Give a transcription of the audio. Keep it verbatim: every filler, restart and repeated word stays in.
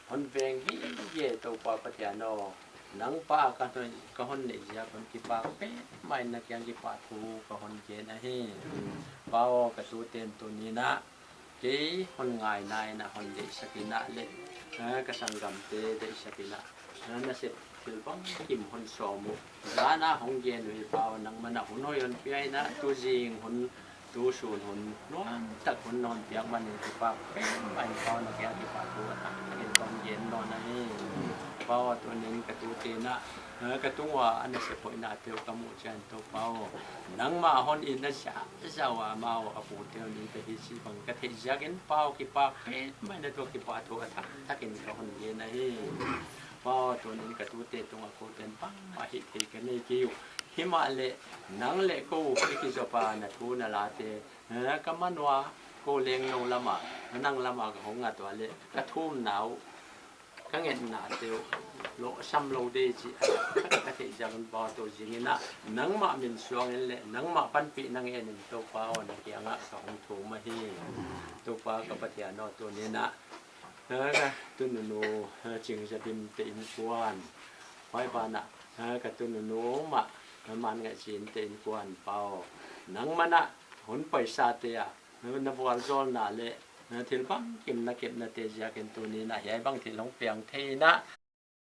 Hon veng gige Toupa Pathian aw, nang Pa ka hon, ka hon neih ziak hon kipak petmah in na kiang kipahthu ka hon gen ahi. Pa aw, ka tute'n tuni'n ah kei hon ngaina in ah hon deihsak in ah leh, eh, ka sanggamte deihsak in ah, eh, na sep thil bangkim hon sawm uh. Zan a hong gen uh hi Pa aw, nangma'n ah hun hoih hon pia in ah, tuzing hun, tusun hun, nuamtak hun na hon piak manin kipak petmah in Pa aw, na kiang kipahthu a thak in kon gen nawn ahi. Pa aw, tuni'n ka tute'n ah, eh, ka tung ua a nasep hoihnate uh ka muh chiangin Toupa aw, nangmah hon itna zahzah ua amau a pute uh nin ka hih chih bang ka theih ziakin Pa aw, kipak petmah in ah tua kipahthu a thak thak in ka hon gen ahi. Pa aw, tuni'n ka tute tungah kote'n bangmah hih theih ka nei kei uh. Himahleh nang leh kou i kizop a na thu na late, eh, ka man ua, kou leng nou lam ah, nang lam ah ka hong ngat ua leh ka thumna uh, ka ngetnate uh lohsam lou ding chih ka theih ziakin Pa aw, tuzing in ah nangmah min suang in leh nangmah panpihna ngen in Toupa aw, na kiang ah ka hong thum ahi. Toupa ka Pathian aw, tuni'n ah, eh, ka tununu, eh, Chingzadim te innkuan, huai banah, eh, ka tununu mah, eh, Manngaihchin te innkuan Pa aw, nangma'n ah hun paisate ah, eh, na vualzawlna leh, eh, thil bangkim na kepnate ziakin tuni'n ah hiai bang thil hong piang thei in ah,